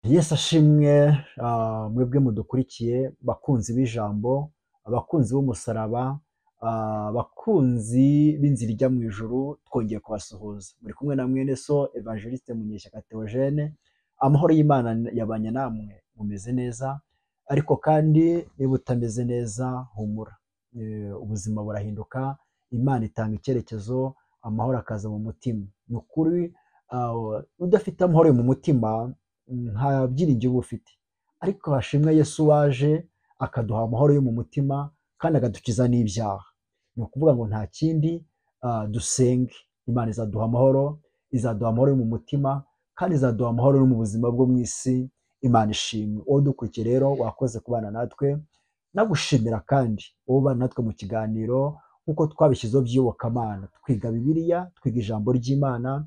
Yesu ashimwe, mwebwe mudukurikiye, bakunzi b'ijambo, abakunzi b'umusaraba, abakunzi b'inzira ijya mu ijuru, twongeye kubasuhuza. Muri kumwe na mwene so Evangeliste Munyeshyaka Theogene. Amahoro y'Imana yabanye namwe, mumeze neza, ariko kandi niba utameze neza humura. Ubuzima burahinduka, Imana itanga icyerekezo, amahoro akaza mu mutima. Ni ukuri udafite amahoro mu mutima nta byiringiro uba ufite, ariko hashimwe Yesu waje akaduha amahoro yo mu mutima kandi akadukiza n'ibyaha. Ni ukuvuga ngo nta kindi, dusenge Imana izaduha amahoro, izaduha amahoro yo mu mutima kandi izaduha amahoro no mu buzima bwo mu isi. Imana ishimwe. Wowe udukurikiye rero wakoze kubana natwe, nagushimira kandi wowe ubana natwe mu kiganiro nk'uko twabishyizeho by'iyobokamana. Twiga Bibiliya, twiga ijambo ry'Imana,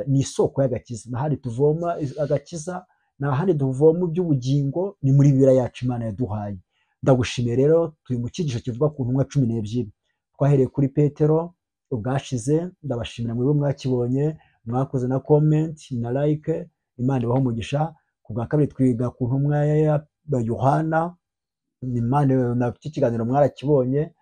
ni isoko y'agakiza. Nta handi tuvoma agakiza, nta handi tuvoma iby'ubugingo, ni muri Bibiliya yacu Imana yaduhaye. Ndagushimiye rero, turi mu cyigisho kivuga ku ntumwa 12. Twahereye kuri Petero ubwashize, ndabashimira mwebwe mwakibonye, mwakoze na comment na like, Imana ibahe umugisha. Ku bwa kabiri twiga ku ntumwa ya Yohana, Imana na iki kiganiro mwarakibonye,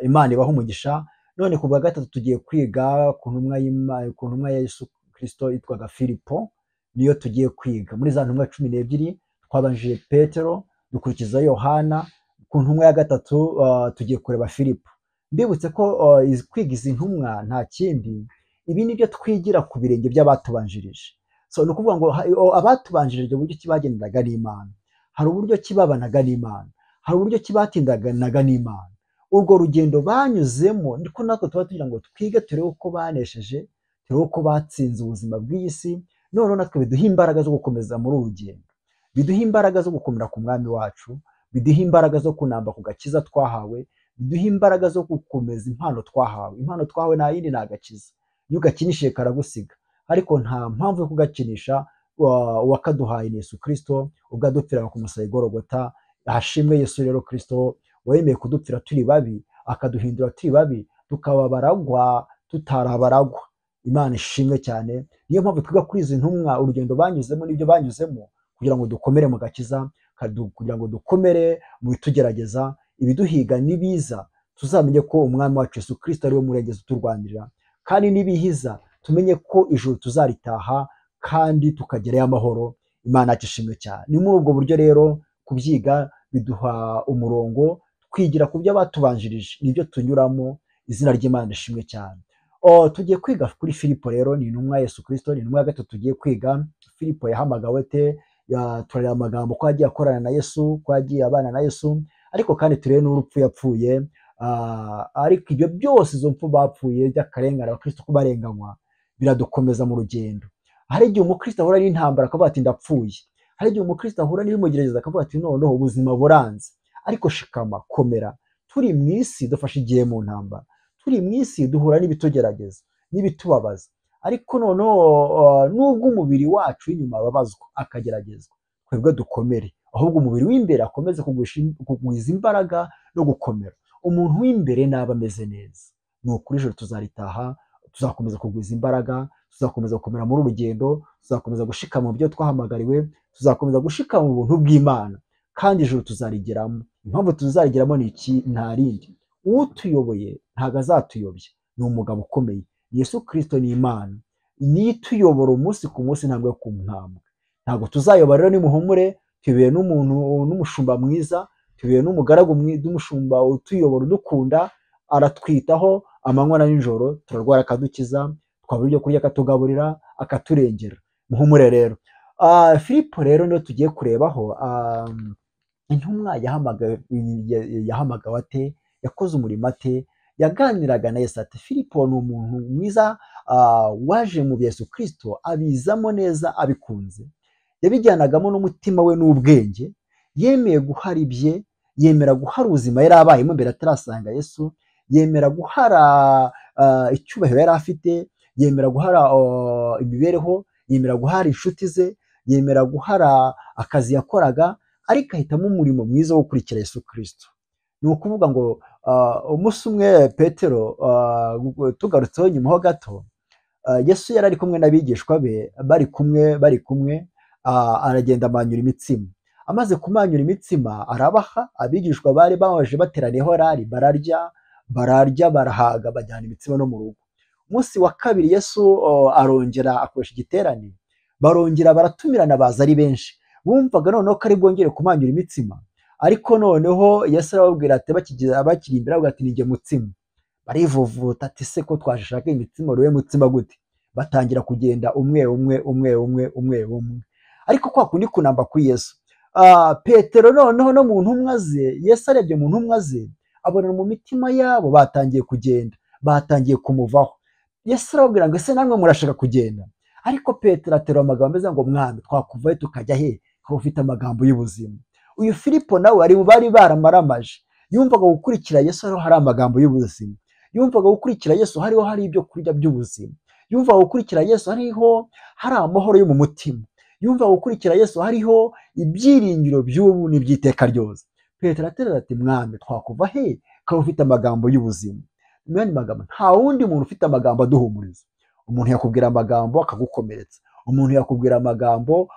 Imana ibahe umugisha. None ku bwa gatatu tugiye kwiga ku ntumwa y'Imana, ku ntumwa ya Yesu Kristo yitwaga Filipo, niyo tugiye kwiga. Muri za ntumwa 12 twabanjije Petero, dukurikiza Yohana, ku ntumwa ya gatatu tugiye kureba Filipo. Mbibutse ko kwiga izi ntumwa nta kindi, ibi nibyo twigira ku birenge by'abatubanjirije. So ni ukuvuga ngo abatubanjirije uburyo ki bagendanaga n'Imana, hari uburyo ki babanaga n'Imana, hari uburyo ki batindanaga n'Imana. Urwo rugendo banyuzemo niko natwe tuba tugira ngo twige, turebe uko banesheje, turebe uko batsinze ubuzima bw'iyi si, noneho natwe biduha imbaraga zo gukomeza muri uru rugendo, biduha imbaraga zo gukomera ku mwami wacu, biduha imbaraga zo kunamba ku gakiza twahawe, biduha imbaraga zo gukomeza impano twahawe. Impano twahawe nta yindi, ni agakiza. Iyo ugakinishije karagusiga, ariko nta mpamvu yo kugakinisha. Uwakaduhaye ni Yesu Kristo, ubwo adupfiraga ku musaraba i Golgotha. Hashimwe Yesu rero Kristo wemeye kudupfira turi babi, akaduhindura turi babi, tukaba baragwa tutarabaragwa. Imana ishimwe cyane. Niyo mpamvu twiga kuri izi ntumwa urugendo banyuzemo n'ibyo banyuzemo, kugira ngo dukomere mu gakiza, kugira ngo dukomere mu bitugerageza, ibiduhiga n'ibiza, tuzamenye ko umwami wacu Yesu Kristo ari we murengezi uturwanirira, kandi n'ibihiza tumenye ko ijuru tuzaritaha kandi tukagerayo amahoro. Imana yacu ishimwe cyane. Ni muri ubwo buryo rero kubyiga biduha umurongo, twigira ku byo abatubanjirije, nibyo tunyuramo. Izina ry'Imana ishimwe cyane. Tugiye kwiga kuri Filipo rero, ni intumwa ya Yesu Kristo, ni intumwa ya gatatu tugiye kwiga. Filipo yahamagawe te? Turareba amagambo ko yagiye akorana na Yesu, ko yagiye abana na Yesu, ariko kandi turebe n'urupfu yapfuye. Ariko ibyo byose, izo mpfu bapfuye by'akarengane, abakristo ko barenganywa, biradukomeza mu rugendo. Hari igihe umukristo ahura n'intambara akavuga ati ndapfuye. Hari igihe umukristo ahura n'ibimugerageza akavuga ati noneho ubuzima buranze. Ariko shikama, komera. Turi mu isi dufashe igihe mu ntambara, turi mu isi duhura n'ibitugerageza n'ibitubabaza, ariko noneho nubwo umubiri wacu w'inyuma ababazwa akageragezwa, twebwe dukomere, ahubwo umubiri w'imbere akomeze kugwiza imbaraga no gukomera. Umuntu w'imbere naba ameze neza, ni ukuri ijoro tuzaritaha, tuzakomeza kugwiza imbaraga, tuzakomeza gukomera muri uru rugendo, tuzakomeza gushikama mu byo twahamagariwe, tuzakomeza gushikama mu buntu bw'Imana, kandi ijoro tuzarigeramo. Impamvu tuzarigeramo ni iki? Nta rindi, utuyoboye ntabwo azatuyobya, ni umugabo ukomeye, Yesu Kristo ni Imana, niyo ituyobora umunsi ku munsi, intambwe ku ntambwe. Ntabwo tuzayoba rero, nimuhumure, tuyoboye n'umuntu n'umushumba mwiza, tuyoboye n'umugaragu n'umushumba utuyobora, udukunda, aratwitaho amanywa na nijoro, turarwara akadukiza, twabura ibyo kurya akatugaburira, akaturengera. Muhumure rero. Filipo rero niyo tugiye kurebaho. Intumwa yahamagawe ate? Yakoze umurimo ate? Yaganiraga na Yesu ate? Filipo ni umuntu mwiza, waje mu Yesu Kristo abizamo neza abikunze, yabijyanagamo n'umutima we n'ubwenge, yemeye guhara ibye, yemera guhara ubuzima yari abayemo mbere atarasanga Yesu, yemera guhara icyubahiro yari afite, yemera guhara imibereho, yemera guhara inshuti ze, yemera guhara akazi yakoraga, ariko ahitamo umurimo mwiza wo gukurikira Yesu Kristo. Ni ukuvuga ngo umunsi umwe Petero, tugarutseho nyuma ho gato, Yesu yari ari kumwe n'abigishwa be, bari kumwe. Aragenda amanyura imitsima. Amaze kumanyura imitsima arabaha, abigishwa bari baje bateraniyeho rari bararya, bararya barahaga, bajyana imitsima no mu rugo. Umunsi wa kabiri Yesu arongera akoresha igiterane, barongera baratumirana, baza ari benshi. Bumvaga noneho ko ari bwongere kumanyura imitsima, ariko noneho Yesu arababwira ati bakiri imbere aravuga ati nijye mutsima. Barivuvuta ati se ko twashaka imitsima ruwe mutsima gute? Batangira kugenda umwe umwe umwe umwe umwe umwe. Ariko kwa kundi kunamba kuri Yesu, Petero noneho no mu ntumwa ze, Yesu arebye mu ntumwa ze abona mu mitima yabo batangiye kugenda, batangiye kumuvaho. Yesu arababwira ngo ese namwe murashaka kugenda? Ariko Petero aterura amagambo ameze ngo mwami twakuvayo tukajya he ko ufite amagambo y'ubuzima? Uyu Filipo nawe ari mu bari baramaramaje, yumvaga gukurikira Yesu hariho hari amagambo y'ubuzima, yumvaga gukurikira Yesu hariho hari ibyo kurya by'ubuzima, yumvaga gukurikira Yesu hariho hari amahoro yo mu mutima, yumvaga gukurikira Yesu hariho ibyiringiro by'ubu n'iby'iteka ryose. Petero aterura ati mwami twakuva he ko ufite amagambo y'ubuzima? Mu yandi magambo, nta wundi muntu ufite amagambo aduhumuriza. Umuntu yakubwira amagambo akagukomeretsa, umuntu yakubwira amagambo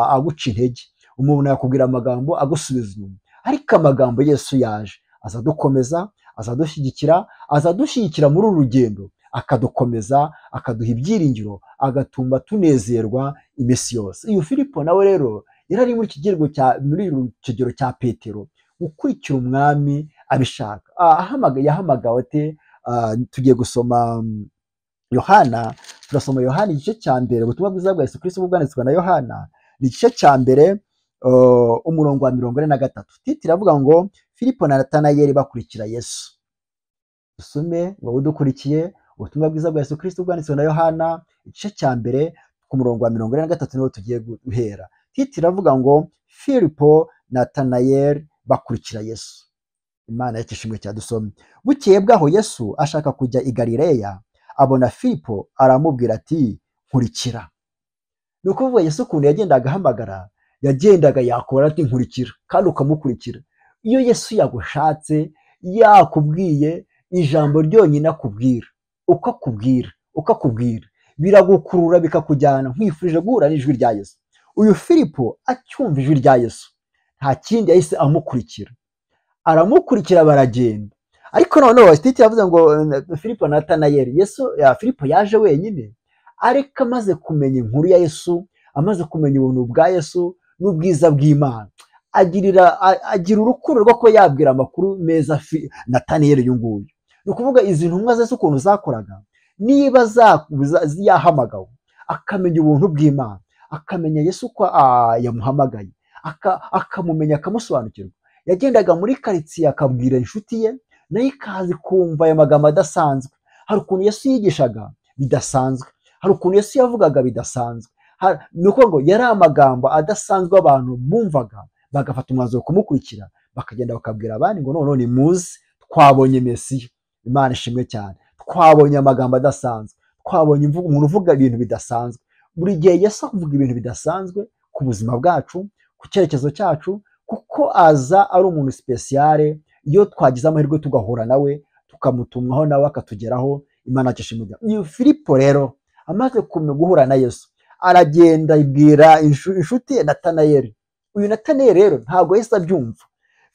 aguca intege, umuntu yakubwira amagambo agusubiza inyuma, ariko amagambo Yesu yaje azadukomeza, azadushyigikira, azadushyigikira muri uru rugendo, akadukomeza, akaduha ibyiringiro, agatuma tunezerwa iminsi yose. Uyu Filipo nawe rero yari ari muri kigero cya Petero, gukurikira umwami abishaka. Yahamagawe ate? Tugiye gusoma Yohana, turasoma Yohana igice cya mbere, ubutumwa bwiza bwa Yesu Kristo bwanditswe na Yohana, ni igice cya mbere umurongo wa 43. Titire iravuga ngo Filipo na Natanayeli bakurikira Yesu. Dusome wowe udukurikiye ubutumwa bwiza bwa Yesu Kristo bwanditswe na Yohana igice cya mbere ku murongo wa 43 niho tugiye guhera. Titire iravuga ngo Filipo na Natanayeli bakurikira Yesu. Imana yakishimwe cyadusomye. Bukeye bwaho Yesu ashaka kujya i Galileya, abona Filipo aramubwira ati nkurikira. Ni ukuvuga Yesu ukuntu yagendaga ahamagara, yagendaga yakora ati nkurikira, kandi ukamukurikira. Iyo Yesu yagushatse, yakubwiye ijambo ryonyine akubwira, uko akubwira, uko akubwira, biragukurura bikakujyana. Nkwifurije guhura n'ijwi rya Yesu. Uyu Filipo acyumva ijwi rya Yesu, nta kindi yahise amukurikira, aramukurikira baragenda. Ariko noneho titire yavuze ngo Filipo na Natanayeli, Yesu Filipo yaje wenyine, ariko amaze kumenya inkuru ya Yesu, amaze kumenya ubuntu bwa Yesu n'ubwiza bw'Imana, agira urukundo rwo kuba yabwira amakuru meza Natanayeli uyu nguyu. Ni ukuvuga izi ntumwa ze ukuntu zakoraga, niba yahamagawe akamenya ubuntu bw'Imana, akamenya Yesu ko yamuhamagaye, akamumenya, akamusobanukirwa, yagendaga muri karitsiye akabwira inshuti ye, nayo ikaza kumva aya magambo adasanzwe. Hari ukuntu Yesu yigishaga bidasanzwe, hari ukuntu Yesu yavugaga bidasanzwe. Ni ukuvuga ngo yari amagambo adasanzwe abantu bumvaga bagafata umwanzuro wo kumukurikira, bakagenda bakabwira abandi ngo noneho ni muze twabonye Mesiya. Imana ishimwe cyane, twabonye amagambo adasanzwe, twabonye umuntu uvuga ibintu bidasanzwe. Buri gihe Yesu avuga ibintu bidasanzwe ku buzima bwacu, ku cyerekezo cyacu, kuko aza ari umuntu sipesiyare. Iyo twagize amahirwe tugahura nawe, tukamutumwaho nawe akatugeraho, Imana ishimwe. Uyu Filipo rero amaze guhura na Yesu, aragenda ibwira inshuti ye Natanayeli. Uyu Natanayeli rero ntabwo yahise abyumva.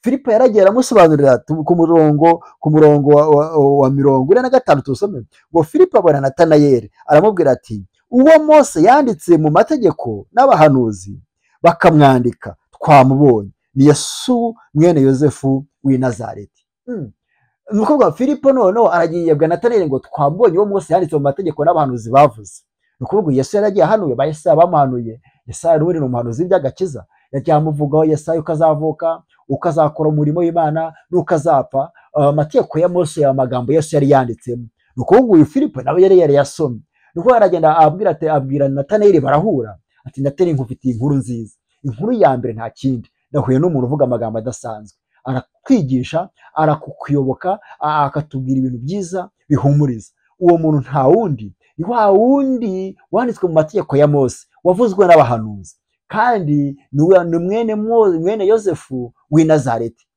Filipo yaragiye aramusobanurira ku murongo wa 45 tusome ngo Filipo abona Natanayeli aramubwira ati uwo Mose yanditse mu mategeko n'abahanuzi bakamwandika twamubonye, ni Yesu mwene Yosefu w'i Nazareti. Ni ukuvuga Filipo noneho aragiye abwira Natanayeli ngo twamubonye uwo Mose yanditse mu mategeko n'abahanuzi bavuze. Ni ukuvuga Yesu yaragiye ahanuye, ba Yesaya bamuhanuye. Yesaya n'ubundi ni umuhanuzi w'iby'agakiza, yagiye amuvugaho Yesaya uko azavuka, uko azakora umurimo w'Imana n'uko azapfa. Amategeko ya Mose, ya magambo Yesu yari yanditsemo. Ni ukuvuga uyu Filipo nawe yari yarayasomye. Ni ukuvuga aragenda abwira Natanayeli, barahura ati Natanayeli nkufitiye inkuru nziza. Inkuru ya mbere nta kindi, nahuye n'umuntu uvuga amagambo adasanzwe, arakwigisha, arakukuyoboka, akatubwira ibintu byiza bihumuriza. Uwo muntu nta wundi, ni wa wundi wanditswe mu mategeko ya Mose, wavuzwe n'abahanuzi, kandi ni mwene Yosefu w'i Nazareti.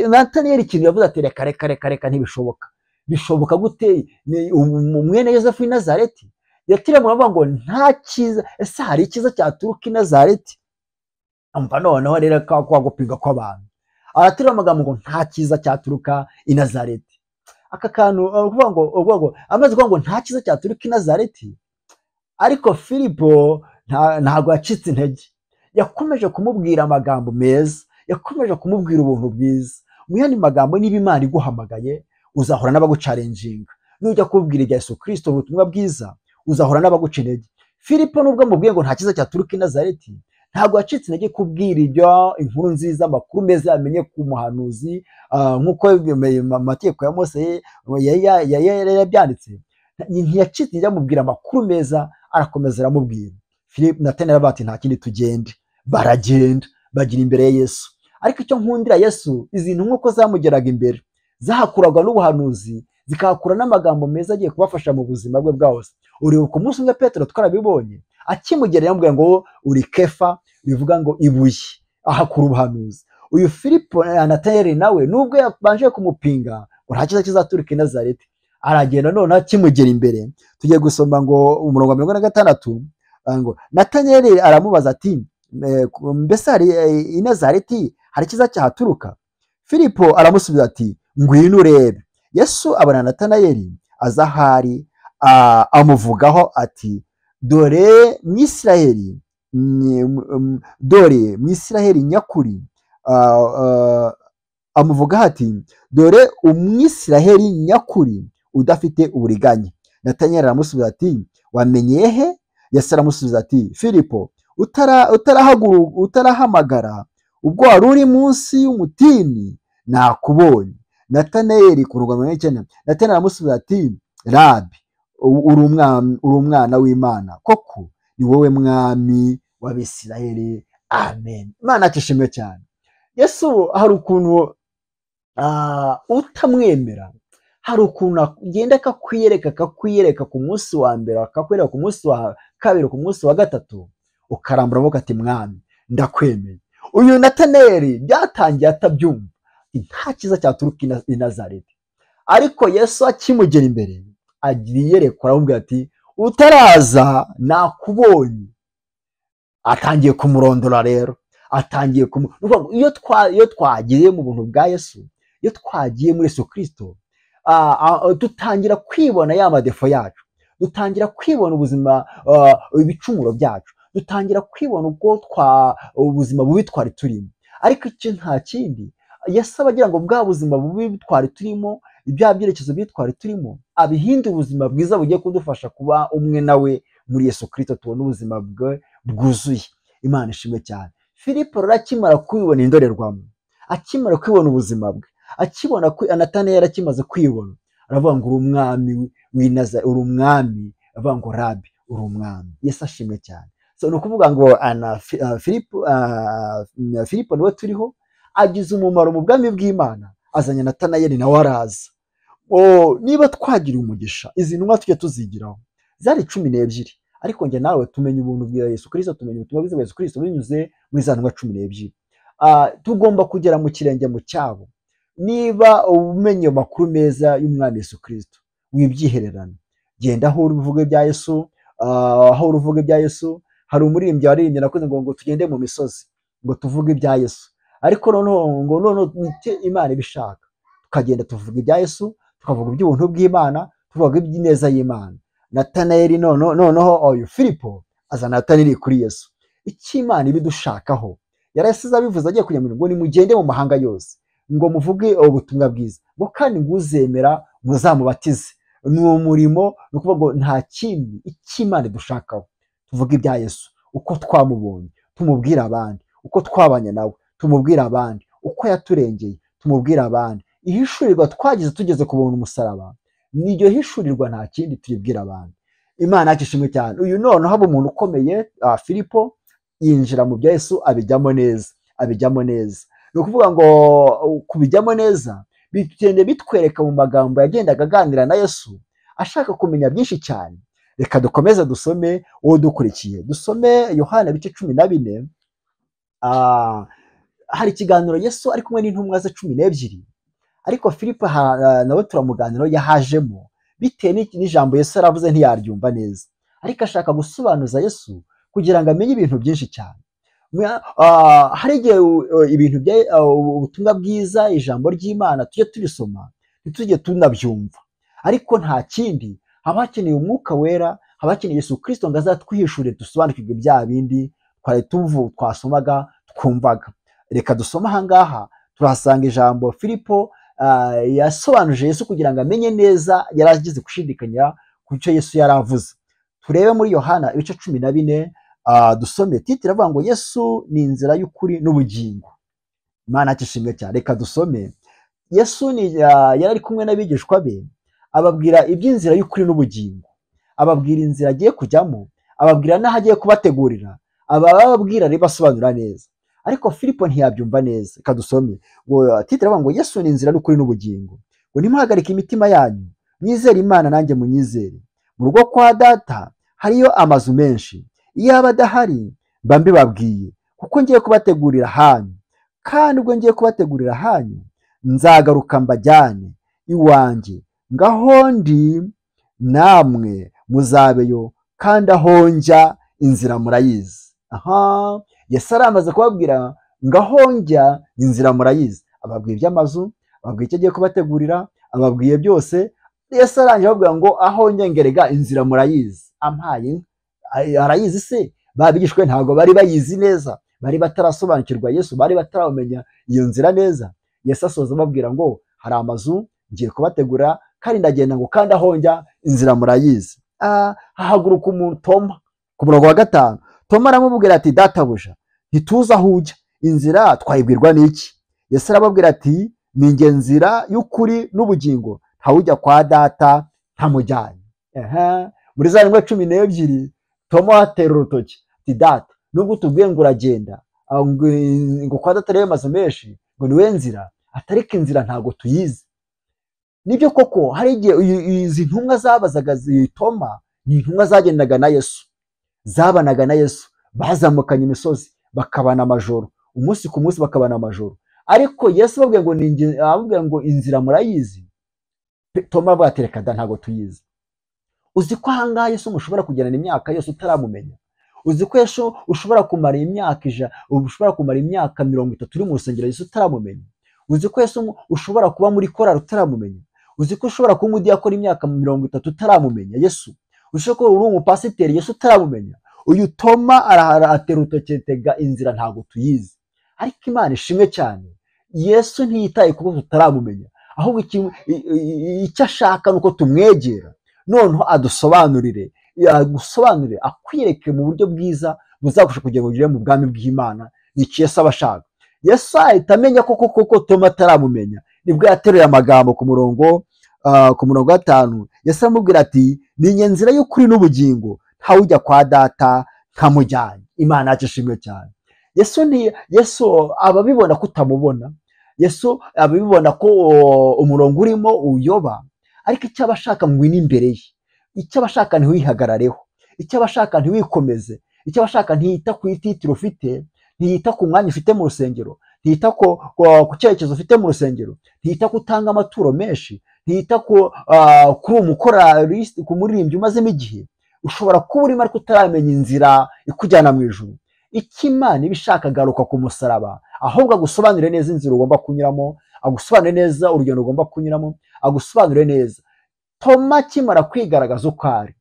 Natanayeli ikintu yavuze ati reka reka reka reka, ntibishoboka. Bishoboka gute? Mwene Yosefu w'i Nazareti? Yatiriye avuga ngo nta cyiza, ese hari icyiza cyaturuka i Nazareti? Umva noneho rero kwa gupinga kw'abantu. Araterura amagambo ngo nta cyiza cyaturuka i Nazareti. Aka kantu uvuga ngo amaze kuvuga ngo nta cyiza cyaturuka i Nazareti, ariko Filipo ntabwo yacitse intege, yakomeje kumubwira amagambo meza, yakomeje kumubwira ubuntu bwiza. Mu yandi magambo, niba Imana iguhamagaye uzahora n'abagucarenjinga, nujya kubwira ibya Yesu Kristo ubutumwa bwiza uzahora n'abaguca intege. Filipo nubwo amubwiye ngo nta cyiza cyaturuka i Nazareti, ntabwo yacitse intege kubwira ibyo inkuru nziza, amakuru meza yamenye ku muhanuzi, nk'uko amategeko ya Mose yari yabyanditse. Ntiyacitse intege, amubwira amakuru meza, arakomeza aramubwira. Nataneli aravuga ati nta kindi, tugende. Baragenda bagira imbere ya Yesu. Ariko icyo nkundira Yesu, izi ntumwa uko zamugeraga imbere zahakuraga n'ubuhanuzi, zikahakura n'amagambo meza agiye kubafasha mu buzima bwe bwose. Uribuka umunsi umwe Petero twarabibonye, akimugera yamubwira ngo uri Kefa, bivuga ngo ibuye, ahakura ubuhanuzi. Uyu Filipo Nataneli nawe nubwo yabanje kumupinga ngo nta cyiza kizaturuka i Nazareti, aragenda noneho akimugera imbere. Tugiye gusoma ngo umurongo wa 46 ngo Nataneli aramubaza ati mbese hari i Nazareti hari icyiza cyahaturuka? Filipo aramusubiza ati ngwino urebe. Yesu abona Natanayeli aza ahari, amuvugaho ati dore Mwisiraheli, dore Mwisiraheli nyakuri. Amuvugaho ati dore Umwisiraheli nyakuri udafite uburiganya. Natanayeli aramusubiza ati wamenye he? Yesu aramusubiza ati Filipo, utarahamagara ubwo wari uri munsi y'umutini nakubonye. Nataneli ku murongo wa 49, Nataneli aramusubiza ati Rabi, uri umwana w'Imana, koko ni wowe mwami w'Abisirayeli. Amen. Imana ishimwe cyane. Yesu hari ukuntu utamwemera, hari ukuntu agenda akakwiyereka ku munsi wa mbere, akakwereka ku munsi wa kabiri, ku munsi wa gatatu, ukarambura amaboko ati mwami ndakwemeye. Uyu Nataneli byatangiye atabyumva, nta cyiza cyaturuka i Nazareti, ariko Yesu akimugera imbere agira iyerekwa, aramubwira ati utaraza nakubonye. Atangiye kumurondora rero, atangiye iyo twagiye mu buntu bwa Yesu, iyo twagiye muri Yesu Kristo, dutangira kwibona ya madefo yacu, dutangira kwibona ubuzima, ibicumuro byacu, dutangira kwibona ubwo ubuzima bubi twari turimo. Ariko icyo nta kindi Yesu aba agira ngo bwa buzima bubi twari turimo, ibya byerekezo bibi twari turimo, abihindure ubuzima bwiza bugiye kudufasha kuba umwe nawe muri Yesu Kristo, tubona ubuzima bwe bwuzuye. Imana ishimwe cyane. Filipo rero akimara kwibona indorerwamo, akimara kwibona ubuzima bwe, akibona Nataneli akimaze kwibona, aravuga ngo uri umwami w'Inazareti, uri umwami, aravuga ngo Rabi, uri umwami. Yesu ashimwe cyane. So ni ukuvuga ngo Filipo niwe turiho, agize umumaro mu bwami bw'Imana, azanye Natanayeli nawe araza. Niba twagira umugisha, izi ntumwa tujye tuzigiraho, zari 12, ariko njye nawe tumenya ubuntu bwa Yesu Kristo, tumenya ubutumwa bwiza bwa Yesu Kristo binyuze muri za ntumwa 12. Tugomba kugera mu kirenge mu cyabo. Niba umenye amakuru meza y'umwami Yesu Kristo, wibyihererana, genda aho uruvuga ibya Yesu, aho uruvuga ibya Yesu. Hari umuririmbyi waririmbye nakoze ngo tugende mu misozi ngo tuvuge ibya Yesu, ariko noneho ngo noneho Imana ibishaka, tukagenda tuvuga ibya Yesu, tukavuga iby'ubuntu bw'Imana, tuvuga iby'ineza y'Imana. Nataneli noneho uyu Filipo azana Nataneli kuri Yesu. Icyo Imana ibidushakaho, yarasize abivuze agiye kujya ngo nimugende mu mahanga yose ngo muvuge ubutumwa bwiza, ngo kandi nguzemera muzamubatize. Ni umurimo, ni ukuvuga ngo nta kindi icyo Imana idushakaho, tuvuge ibya Yesu uko twamubonye, tumubwira abandi uko twabanye nawe, tumubwira abandi uko yaturengeye, tumubwira abandi ihishurirwa twagize tugeze ku buntu umusaraba, niryo hishurirwa nta kindi turibwira abandi. Imana yacu ishimwe cyane. Uyu noneho aba umuntu ukomeye, Filipo yinjira mu bya Yesu, abijyamo neza, abijyamo neza. Ni ukuvuga ngo kubijyamo neza bigenda bitwereka mu magambo yagendaga aganira na Yesu, ashaka kumenya byinshi cyane. Reka dukomeze dusome uwo dukurikiye, dusome Yohana ibice 14. Hari ikiganiro Yesu ari kumwe n'intumwa ze 12, ariko Filipo nawe turamuganiraho, yahajemo bitewe n'ijambo Yesu yaravuze ntiyaryumva neza, ariko ashaka gusobanuza Yesu kugira ngo amenye ibintu byinshi cyane. Hari igihe ibintu ubutumwa bwiza, ijambo ry'Imana tujye tubisoma ntitujye tunabyumva, ariko nta kindi, haba hakeneye umwuka wera, haba hakeneye Yesu Kristo ngo azatwihishure dusobanukirwe bya bindi twari twasomaga twumvaga. Reka dusome ahangaha, turahasanga ijambo Filipo yasobanuje Yesu kugira ngo amenye neza, yari agize gushidikanya ku cyo Yesu yari avuze. Turebe muri Yohana ibice 14, dusome. Titire iravuga ngo Yesu ni inzira y'ukuri n'ubugingo. Imana ishimwe cyane. Reka dusome. Yesu yari ari kumwe n'abigishwa be, ababwira iby'inzira y'ukuri n'ubugingo, ababwira inzira agiye kujyamo, ababwira n'aho agiye kubategurira, abababwira ribasobanura neza. Ariko Filipo ntiyabyumva neza. Reka dusome. Ngo titire iravuga ngo Yesu ni inzira n'ukuri n'ubugingo. Ngo ntimuhagarike imitima yanyu, mwizere Imana nanjye munyizere. Mu rugo kwa Data hariyo amazu menshi, iyo aba adahari mba mbibabwiye, kuko ngiye kubategurira hanyu. Kandi ubwo ngiye kubategurira hanyu, nzagaruka mbajyane iwanjye, ngaho ndi namwe muzabeyo, kandi aho njya inzira murayizi. Aha, Yesu aramaze kubabwira ngaho njya inzira murayizi. Ababwiye iby'amazu, ababwiye icyo agiye kubategurira, ababwiye byose. Yesu arangije ababwira ngo aho njya ngerega inzira murayizi. Ampaye arayizi se? Babigishwe ntabwo bari bayizi neza, bari batarasobanukirwa Yesu, bari bataramenya iyo nzira neza. Yesu asoza ababwira ngo hari amazu ngiye kubategura, kandi ndagenda ngo kandi aho njya inzira murayizi. Hahaguruka umuntu Toma ku murongo wa 5. Toma aramubwira ati databuja, ntituzi aho ujya, inzira twayibwirwa n'iki? Yesu arababwira ati ni njye nzira y'ukuri n'ubugingo, ntawujya kwa Data ntamujyanye. Muri za ntumwa 12 Toma atera urutoki ati Data, nubwo utubwiye ngo uragenda ngo kwa Data rero amazu menshi, ngo niwe nzira, atariko inzira ntabwo tuyizi. Nibyo koko hari igihe izi ntumwa zabazaga Toma, ni intumwa zagendaga na Yesu, zabanaga na Yesu, bazamukanye imisozi bakabana amajoro, umunsi ku munsi bakabana amajoro. Ariko Yesu ababwiye ngo inzira murayizi. Toma avuga ati reka da, ntabwo tuyizi. Uzi ko ahangaha Yesu mushobora kugerana imyaka yose utaramumenya? Uzi ko Yesu ushobora kumara imyaka 100, ushobora kumara imyaka 30 uri mu rusengero Yesu utaramumenya? Uzi ko Yesu ushobora kuba muri korali utaramumenya? Uzi ko ushobora kuba umudiyakoni imyaka 30 utaramumenya Yesu? Uzi ko uri umupasiteri Yesu utaramumenya? Uyu Toma atera urutoki tega inzira ntabwo tuyizi. Ariko Imana ishimwe cyane, Yesu ntiyitaye kuko tutaramumenya, ahubwo icyo ashaka nuko tumwegera, noneho adusobanurire, agusobanurire, akwiyereke mu buryo bwiza buzagufasha kugira ngo ugere mu bwami bw'Imana. Ni iki Yesu aba ashaka? Yesu ahita amenya koko koko Toma ataramumenya. Nibwo yateruye amagambo ku murongo wa 5. Yesu aramubwira ati ni njye nzira y'ukuri n'ubugingo, ntawujya kwa Data ntamujyanye. Imana yacu ishimwe cyane. Yesu ababibona ko utamubona, Yesu ababibona ko umurongo urimo uyoba, ariko icyo aba ashaka ngwino imbere ye, icyo aba ashaka ntiwihagarareho, icyo aba ashaka ntiwikomeze, icyo aba ashaka ntiyita ku ititiro ufite, ntiyita ku mwanya ufite mu rusengero, ntiyita ku cyerekezo ufite mu rusengero, ntiyita ku utanga amaturo menshi, ntiyita kuri umukoraliste, ku muririmbyi umazemo igihe. Ushobora kuba urimo ariko utaramenya inzira ikujyana mu ijuru. Icyo Imana iba ishaka, garuka ku musaraba, ahubwo agusobanurire neza inzira ugomba kunyuramo, agusobanurire neza urugendo ugomba kunyuramo, agusobanurire neza. Toma akimara kwigaragaza uko ari,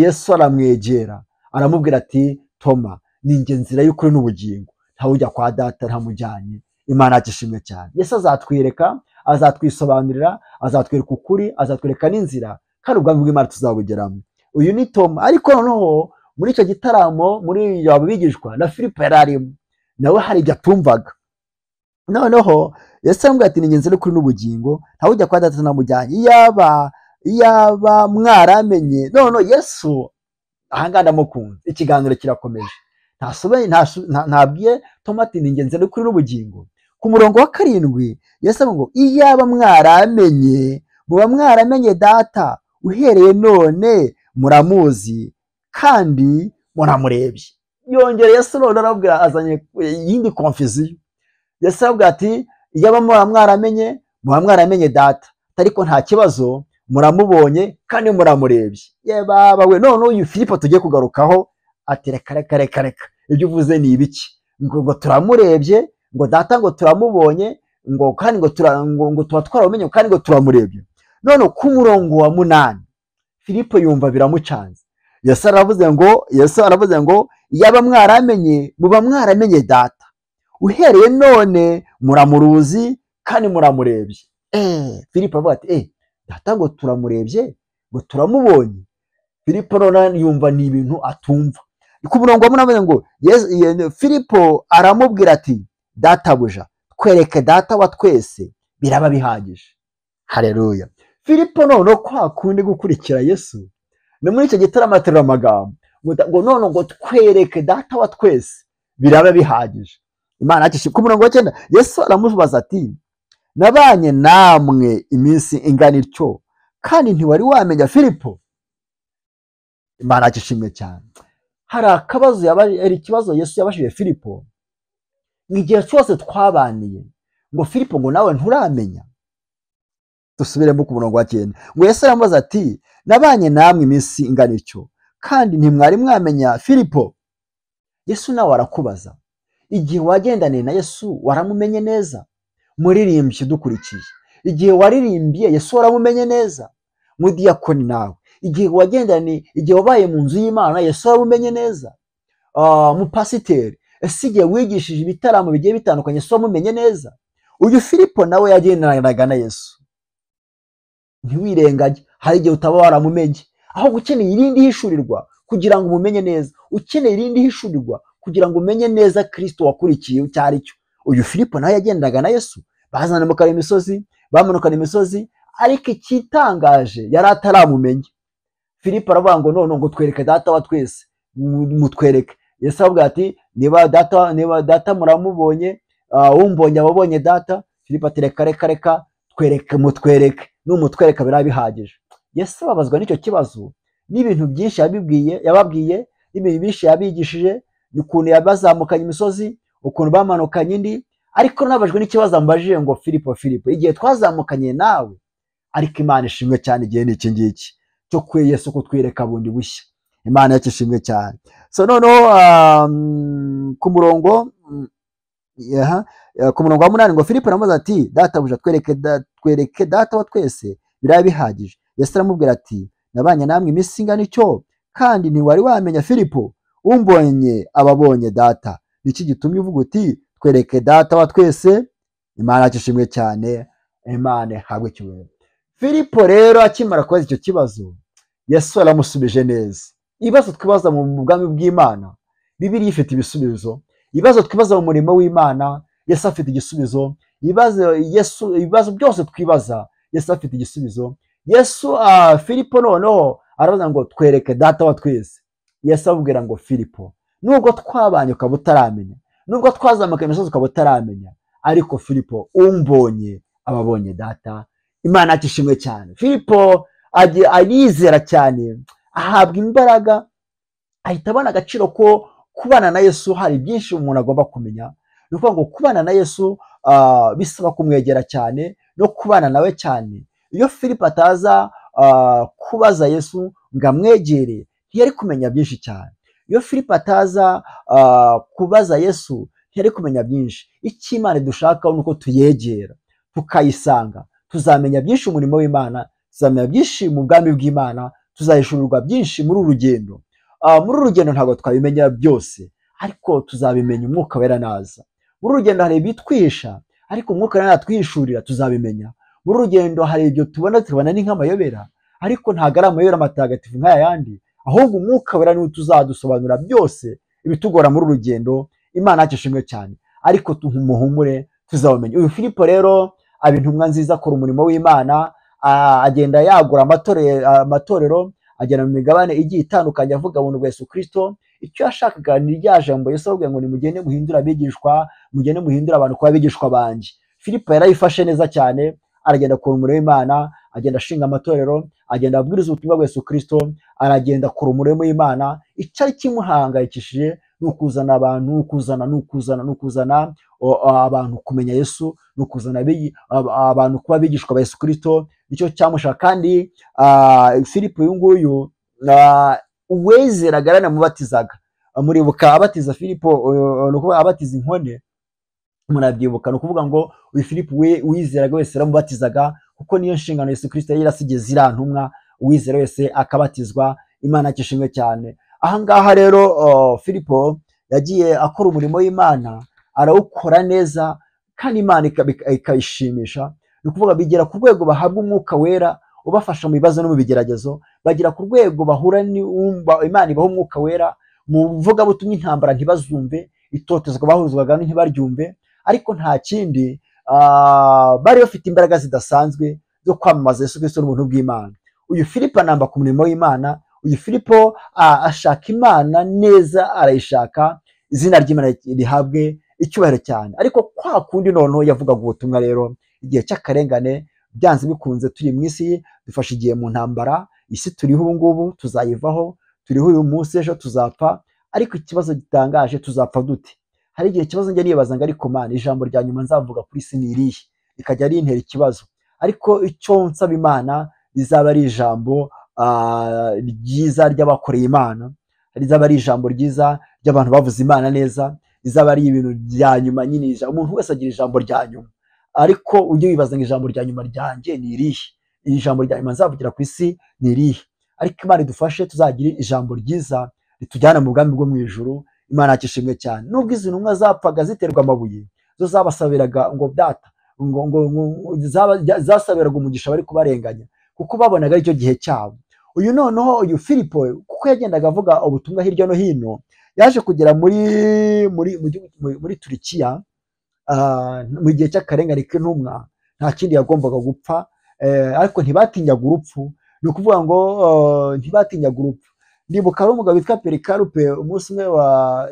Yesu aramwegera aramubwira ati Toma, ni njye nzira y'ukuri n'ubugingo, ntawujya kwa Data ntamujyanye. Imana ishimwe cyane. Yesu azatwereka, azatwisobanurira, azatwereka ukuri, azatwereka n'inzira, kandi ubwami bw'Imana tuzabugeramo. Uyu ni Toma. Ariko noneho muri icyo gitaramo, muri abo bigishwa na Filipo yari arimo, nawe hari ibyo atumvaga. Noneho Yesu aramubwira ati ni njye nzira y'ukuri n'ubugingo, ntawujya kwa Data ntamujyanye. Iyaba mwaramenye. Noneho Yesu ahangaha ndamukunze, ikiganiro kirakomeje. Ntabwiye Toma ati ni njye nzira y'ukuri n'ubugingo. Ku murongo wa 7 Yesu avuga ngo iyaba mwaramenye, muba mwaramenye Data, uhereye none muramuzi kandi muramurebye. Yongera Yesu none arabwira, azanye iyindi confusion. Yesu arabwira ati iyaba mwaramenye, muba mwaramenye Data, ariko nta kibazo, Muramubonye kandi muramurebye. Ye baba we, none uyu Filipo tugiye kugarukaho ati reka reka reka reka, ibyo uvuze ni ibiki? Ngo turamurebye, ngo data ngo turamubonye, ngo kandi ngo tuba twaramumenye kandi ngo turamurebye. None ku murongo wa 8 Filipo yumva biramucanze. Yesu aravuze ngo yaba mwaramenye muba mwaramenye data, uhereye none muramuruzi kandi muramurebye. Filipo avuga ati data ngo turamurebye, ngo turamubonye. Filipo none yumva ni ibintu atumva. Ku murongo wa 8 ngo Filipo aramubwira ati databuja twereke data wa twese biraba bihagije. Haleluya. Filipo none kwa kundi gukurikira Yesu no muri icyo gitaramo aterura amagambo ngo none ngo twereke data wa twese biraba bihagije. Imana yacu. Ku murongo wa 9 Yesu aramubaza ati nabanye namwe iminsi ingana ityo kandi ntiwari wamenya Filipo? Imana yacu ishimwe cyane. Hari akabazo ari ikibazo Yesu yabashije Filipo igihe cyose twabaniye, ngo Filipo ngo nawe nturamenya. Dusubiremo ku murongo wa 9 ngo Yesu aramubaza ati nabanye namwe iminsi ingana ityo kandi ntimwari mwamenya Filipo? Yesu nawe arakubaza, igihe wagendaniye na Yesu waramumenye neza? Muririmbyi dukurikiye, igihe waririmbiye Yesu waramumenye neza? Mudiyakoni nawe, igihe wagendaniye, igihe wabaye mu nzu y'Imana Yesu waramumenye neza? Mupasiteri, ese igihe wigishije ibitaramo bigiye bitandukanye Yesu wamumenye neza? Uyu Filipo nawe yagendanaga na Yesu. Ntiwirengage, hari igihe utaba waramumenye, ahubwo ukeneye irindi hishurirwa kugira ngo umumenye neza, ukeneye irindi hishurirwa kugira ngo umenye neza Kristo wakurikiye icyo ari cyo. Uyu Filipo nawe yagendaga na Yesu, bazanamukana imisozi, bamanukana imisozi, ariko ikitangaje yari ataramumenye. Filipo aravuga ngo none ngo twereke data wa twese, mutwereke. Yesu aravuga ati niba data muramubonye, umbonye ababonye data. Filipo ati reka reka reka, twereke, mutwereke, numutwereka biraba bihagije. Yesu ababazwa n'icyo kibazo, n'ibintu byinshi yababwiye, n'ibintu byinshi yabigishije, ukuntu yabazamukanye imisozi, ukuntu bamanukanye indi, ariko nabajwe n'ikibazo ambajije ngo Filipo, Filipo, igihe twazamukanye nawe. Ariko Imana ishimwe cyane, igihe ni iki ngiki cyo kwe Yesu kutwereka bundi bushya. Imana yacu ishimwe cyane. So noneho ku murongo wa 8 ngo Filipo aramubaza ati databuja twereke data wa twese biraba bihagije. Yesu aramubwira ati nabanye namwe iminsi ingana icyo kandi ntiwari wamenya Filipo? Umbonye ababonye data. Niki gitumye uvuga uti twereke data wa twese? Imana yacu ishimwe cyane, Imana ihabwe icyubahiro. Filipo rero akimara kubaza icyo kibazo, Yesu aramusubije neza. Ibibazo twibaza mu bwami bw'Imana, Bibiliya ifite ibisubizo. Ibibazo twibaza mu murimo w'Imana, Yesu afite igisubizo. Ibibazo byose twibaza, Yesu afite igisubizo. Yesu Filipo noneho arabaza ngo twereke data wa twese. Yesu ababwira ngo Filipo, nubwo twabanye ukaba utaramenya, nubwo twazamuka imisozi ukaba utaramenya, ariko Filipo umbonye ababonye data. Imana yacu ishimwe cyane. Filipo arizera cyane, ahabwa imbaraga, ahita abona agaciro ko kubana na Yesu hari byinshi umuntu agomba kumenya. Ni ukuvuga ngo kubana na Yesu bisaba kumwegera cyane no kubana nawe cyane. Iyo Filipo ataza kubaza Yesu ngo amwegere, ntiyari kumenya byinshi cyane. Iyo Filipo ataza kubaza Yesu, ntiyari kumenya byinshi. Icyo Imana dushaka nuko tuyegera tukayisanga, tuzamenya byinshi umurimo w'Imana, tuzamenya byinshi mu bwami bw'Imana, tuzahishurirwa byinshi muri uru rugendo. Muri uru rugendo ntabwo twabimenya byose, ariko tuzabimenya Umwuka Wera naza. Muri uru rugendo hari ibitwisha, ariko Umwuka Wera natwihishurira tuzabimenya. Muri uru rugendo hari ibyo tubona ni nk'amayobera, ariko ntabwo ari amayobera matagatifu nk'aya yandi, ahubwo Umwuka Wera niwe tuzadusobanura byose ibitugora muri uru rugendo. Imana yacu ishimwe cyane, ariko tumuhumure tuzabimenya. Uyu Filipo rero aba intumwa nziza, akora umurimo w'Imana, agenda yagura amatorero, agenda mu migabane igiye itandukanye avuga ubuntu bwa Yesu Kristo. Icyo yashakaga ni rya jambo Yesu avuga ngo nimugende muhindure abigishwa, mugende muhindure abantu kuba abigishwa banjye. Filipo yarayifashe neza cyane, aragenda akora umurimo w'Imana, agenda ashinga amatorero, agenda abwiriza ubutumwa bwa Yesu Kristo, aragenda akora umurimo w'Imana. Icyari kimuhangayikishije Ni ukuzana abantu, ni ukuzana abantu kumenya Yesu, ni ukuzana abantu kuba abigishwa ba Yesu Kristo. Nicyo cyamushaka. Kandi Filipo uyu nguyu uwezeraga yaranamubatizaga. Muribuka abatiza Filipo, ni ukuvuga abatiza inkone, murabyibuka. Ni ukuvuga ngo uyu Filipo we wizeraga wese yaramubatizaga, kuko niyo nshingano Yesu Kristo yari yarasigiye ziriya ntumwa, uwizera wese akabatizwa. Imana ishimwe cyane. Aha ngaha rero Filipo yagiye akora umurimo w'Imana, arawukora neza kandi Imana ikayishimisha. Ni ukuvuga bigera ku rwego bahabwa umwuka wera ubafasha mu bibazo no mu bigeragezo, bagera ku rwego bahura Imana ibaha umwuka wera mu vugabutumwa, intambara ntibazumve, itotezwa bahuzwaga ntibaryumve. Ariko nta kindi, bari bafite imbaraga zidasanzwe zo kwamamaza Yesu Kristo n'ubuntu bw'Imana. Uyu Filipo anamba ku murimo w'Imana. Uyu Filipo ashaka Imana neza, arayishaka, izina ry'Imana rihabwe icyubahiro cyane. Ariko kwa kundi noneho yavugaga ubutumwa rero, igihe cy'akarengane byanze bikunze turi mu isi, dufashe igihe mu ntambara, isi turiho ubu ngubu tuzayivaho, turiho uyu munsi, ejo tuzapfa. Ariko ikibazo gitangaje, tuzapfa dute? Hari igihe ikibazo njya nibaza ngo ariko Mana, ijambo rya nyuma nzavuga kuri isi ni irihe? Rikajya rintera ikibazo. Ariko icyo nsaba Imana rizaba ari ijambo ryiza ry'abakoreye Imana, rizaba ari ijambo ryiza ry'abantu bavuze Imana neza, rizaba ari ibintu bya nyuma nyine. Umuntu wese agira ijambo rya nyuma, ariko ujye wibaza ngo ijambo rya nyuma ryanjye ni irihe? Ijambo rya nyuma nzavugira ku isi ni irihe? Ariko Imana idufashe tuzagire ijambo ryiza ritujyana mu bwami bwo mu ijuru. Imana ishimwe cyane. Nubwo izi ntumwa zapfaga ziterwa amabuye, zo zabasabiraga ngo data, ngo zasabiraga umugisha bari kubarenganya, kuko babonaga aricyo gihe cyabo. Uyu noneho uyu Filipo, kuko yagendaga avuga ubutumwa hirya no hino, yaje kugera muri Turikiya mu gihe cy'akarengane k'intumwa. Nta kindi yagombaga gupfa, ariko ntibatinyaga urupfu. Ni ukuvuga ngo ntibatinyaga urupfu. Ndibuka ari umugabo witwa Perikarupe, umunsi umwe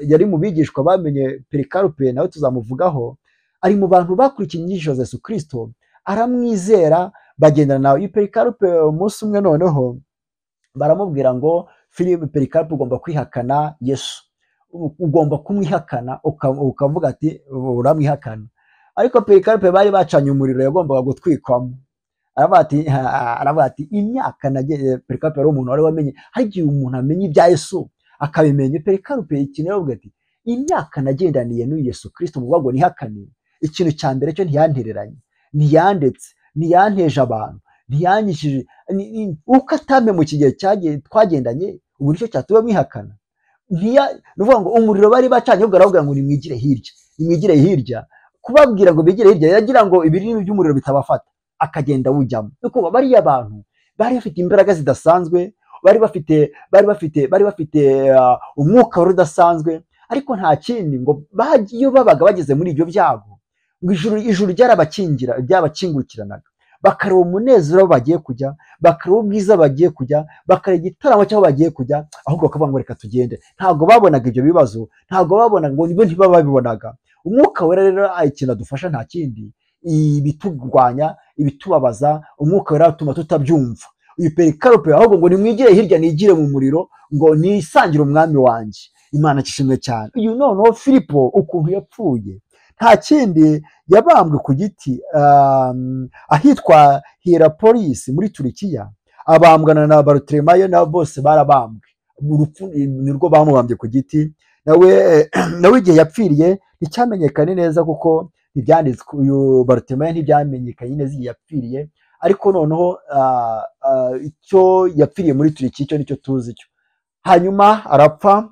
yari mu bigishwa bamenye Perikarupe, nawe tuzamuvugaho. Ari mu bantu bakurikiye inyigisho za Yesu Kristo, aramwizera, bagendana nawe. Uyu Perikarupe umunsi umwe noneho baramubwira ngo Filipo, Perikarupe ugomba kwihakana Yesu, ugomba kumwihakana, ukavuga ati uramwihakana. Ariko Perikarupe bari bacanye umuriro yagombaga gutwikwamo. Aravuga ati imyaka nagiye. Perikarupe yari umuntu wari wamenye, hari igihe umuntu amenya ibya Yesu akabimenya. Perikarupe ikintu yaravuga ati imyaka nagendaniye n'uyu Yesu Kristo, mu ngo nihakane, ikintu cya mbere cyo ntiyantereranye, ntiyandetse, ntiyanteje abantu, ntiyanyishije, uko atame mu kigihe twagendanye, ubu nicyo cyatuma mwihakana. Ni ukuvuga ngo umuriro bari bacanye, ahubwo aravuga ngo nimwigire hirya, nimwigire hirya. Kubabwira ngo bigire hirya, yagira ngo ibirimi by'umuriro bitabafata, akagenda wujyamo. Nuko bariya bantu bari bafite imbaraga zidasanzwe, bari bafite umwuka wari udasanzwe. Ariko nta kindi, ngo iyo babaga bageze muri ibyo byago, ngo ijuru ryarabakingukiranaga, bakareba umunezero aho bagiye kujya, bakareba ubwiza bagiye kujya, bakareba igitaramo cy'aho bagiye kujya, ahubwo bakavuga ngo reka tugende. Ntabwo babonaga ibyo bibazo, ntabwo babonaga ngo nibo ntibabibonaga. Umwuka wera rero ikintu adufasha nta kindi, ibiturwanya, ibitubabaza, umwuka wera atuma tutabyumva. Uyu Perikarupe ahubwo ngo nimwigire hirya, nigire mu muriro, ngo nisangire umwami wanjye. Imana ishimwe cyane. Uyu noneho Filipo ukuntu yapfuye, nta kindi, yabambwe ku giti ahitwa Hierapolis muri Turikiya, abambwana na Barutemayo, nabo bose barabambwe. Urupfu nirwo bamubambye ku giti. Nawe igihe yapfiriye nticyamenyekane neza, kuko ntibyanditswe. Uyu Barutemayo ntibyamenyekanye neza igihe yapfiriye, ariko noneho icyo yapfiriye muri Turikiya icyo nicyo tuzi cyo. Hanyuma arapfa.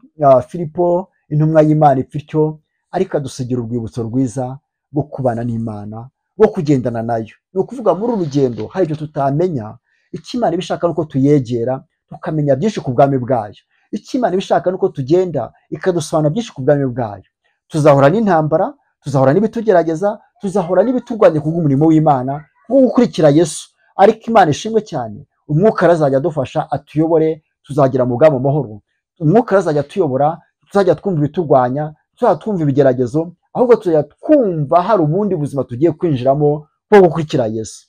Filipo intumwa y'Imana ipfa ityo, ariko adusigira urwibutso rwiza rwo kubana n'Imana, rwo kugendana nayo. Ni ukuvuga muri uru rugendo hari ibyo tutamenya. Icyo Imana ibishaka nuko tuyegera, tukamenya byinshi ku bwami bwayo. Icyo Imana ibishaka nuko tugenda, ikadusobanura byinshi ku bwami bwayo. Tuzahora n'intambara, tuzahora n'ibitugerageza, tuzahora n'ibiturwanya kubw'umurimo w'Imana, kubwo gukurikira Yesu. Ariko Imana ishimwe cyane, umwuka azajya adufasha atuyobore, tuzagera mu bwami amahoro. Umwuka azajya atuyobora, tuzajya twumva ibiturwanya, tuzajya twumva ibigeragezo, ahubwo tuzajya twumva hari ubundi buzima tugiye kwinjiramo bwo gukurikira Yesu.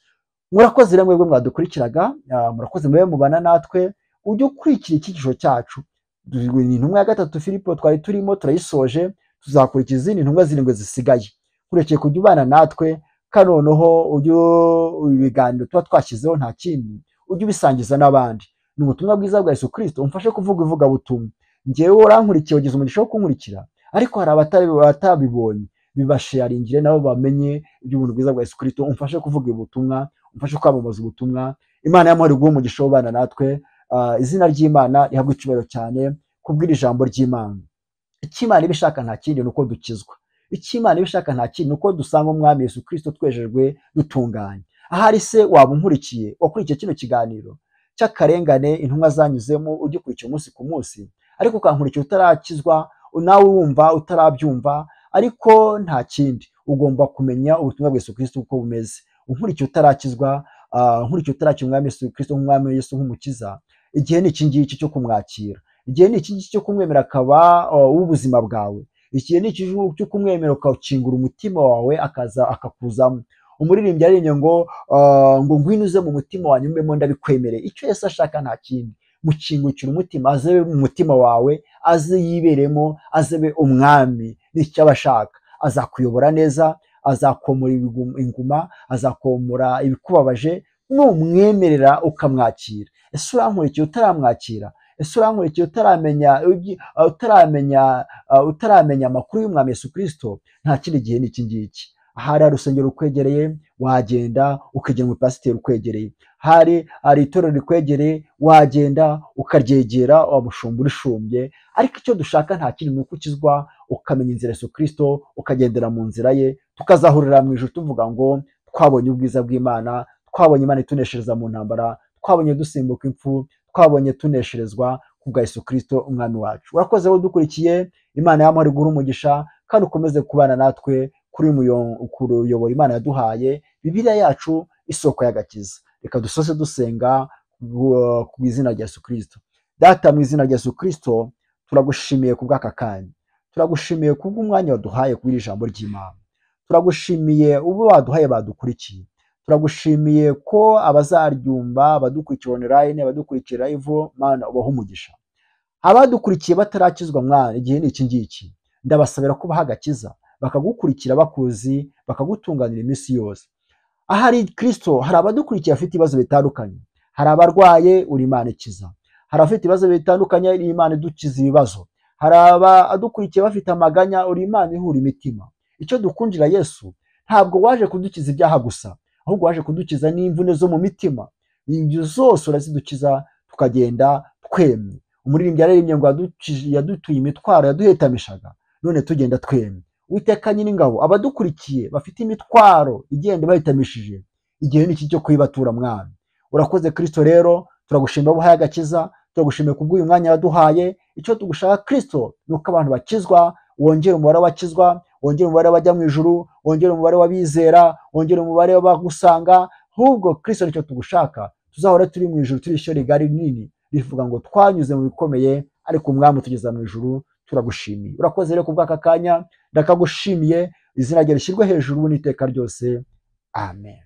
Murakoze rero mwebwe mwadukurikiraga, murakoze mube mubana natwe, ujye ukurikira icyigisho cyacu. Ni intumwa ya gatatu Filipo twari turimo, turayisoje, tuzakurikiza izindi ntumwa zirindwi zisigaye. Kurekeye kujya ubana natwe, kandi noneho ujye ibiganiro tuba twashyizeho nta kindi, ujye ubisangiza n'abandi. Ni ubutumwa bwiza bwa Yesu Kristo, umfashe kuvuga ivugabutumwa. Njyewe urankurikiye, ugize umugisha wo kunkurikira, ariko hari abatabibonye, bibasharingire nabo bamenye iby'ubuntu bwiza bwa Yesu Kristo. Umfashe kuvuga ubutumwa, umfashe kwamamaza ubutumwa. Imana y'amahoro iguhe umugisha w'ubana natwe. Izina ry'Imana rihabwe icyubahiro cyane kubwira ijambo ry'Imana. Icyo Imana iba ishaka nta kindi ni uko dukizwa. Icyo Imana iba ishaka nta kindi ni uko dusanga Umwami Yesu Kristo twejejwe, dutunganye. Ahari se waba unkurikiye, wakurikiye kino kiganiro cy'akarengane intumwa zanyuzemo, ugikurikiye umunsi ku munsi, ariko ukankurikira utarakizwa, nawe wumva utarabyumva, ariko nta kindi ugomba kumenya ubutumwa bwa Yesu Kristo uko bumeze. Unkurikiye utarakizwa, unkurikiye utarakira Umwami Yesu Kristo nk'Umwami Yesu nk'Umukiza, igihe ni iki ngiki cyo kumwakira, igihe ni iki ngiki cyo kumwemera akaba uw'ubuzima bwawe, igihe ni iki cyo kumwemera ukakingura umutima wawe akaza akakuzamo. Umuririmbyi yaririmbye ngo ngo ngwino uze mu mutima wanjye umbemo ndabikwemereye. Icyo Yesu ashaka nta kindi, mukingukira umutima, aze mu mutima wawe, aze yiberemo, aze be umwami. Nicyo aba ashaka. Azakuyobora neza, azakomora inguma, azakomora ibikubabaje, numwemerera ukamwakira. Ese urankurikiye utaramwakira? Ese urankurikiye utaramenya amakuru y'Umwami Yesu Kristo? Nta kindi gihe ni iki ngiki. Ahari hari urusengero rukwegereye, wagenda ukegera umupasiteri ukwegereye. Hari itorero rikwegereye, wagenda ukaryegera, wamushumba urishumbye. Ariko icyo dushaka nta kindi ni uko ukizwa, ukamenya inzira Yesu Kristo, ukagendera mu nzira ye, tukazahurira mu ijuru tuvuga ngo twabonye ubwiza bw'Imana, twabonye Imana ituneshereza mu ntambara, twabonye dusimbuka impfu, twabonye tunesherezwa kubwa Yesu Kristo Umwami wacu. Urakoze wowe udukurikiye, Imana y'amahoro iguhe umugisha, kandi ukomeze kubana natwe kuri kuyobora Imana yaduhaye Bibiliya yacu, isoko y'agakiza. Reka dusose dusenga ku izina rya Yesu Kristo. Data, mu izina rya Yesu Kristo, turagushimiye kubw'aka kanya, turagushimiye kubw'umwanya waduhaye kuri ijambo ry'Imana, turagushimiye ubu waduhaye badukurikiye, turagushimiye ko abazaryumva, abadukurikiye online, abadukurikiye live, Mana ubahe umugisha. Abadukurikiye batarakizwa, mwana, igihe ni iki ngiki, ndabasabira kubaha agakiza, bakagukurikira bakuzi, bakagutunganira iminsi yose. Ahari Kristo hari abadukurikiye bafite ibibazo bitandukanye, hari abarwaye, uri Imana ikiza, hari abafite ibibazo bitandukanye, uri Imana idukiza ibibazo, hari abadukurikiye bafite amaganya, uri Imana ihura imitima. Icyo dukundira Yesu, ntabwo waje kudukiza ibyaha gusa, ahubwo waje kudukiza n'imvune zo mu mitima. Ibyo zose urazidukiza, tukagenda twemye. Umuririmbyi yaririmbye ngo yadutuye imitwaro yaduhetamishaga, none tugenda twemye. Uwiteka Nyiringabo, abadukurikiye bafite imitwaro igenda bahitamishije, igihe ni iki cyo kuyibatura Mwami. Urakoze Kristo rero, turagushimira ubuhaye agakiza, turagushimiye kubw'uyu mwanya waduhaye. Icyo tugushaka Kristo ni uko abantu bakizwa, wongere umubare w'abakizwa, wongere umubare w'abajya mu ijuru, wongere umubare w'abizera, wongere umubare w'abagusanga. Ahubwo Kristo nicyo tugushaka, tuzahora turi mu ijuru, turi ishyo rigari rinini rivuga ngo twanyuze mu bikomeye, ariko Umwami utugeza mu ijuru. Turagushimiye. Urakoze rero kubw'aka kanya, ndakagushimiye, izina ryawe rishyirwe hejuru n'iteka ryose. Amen.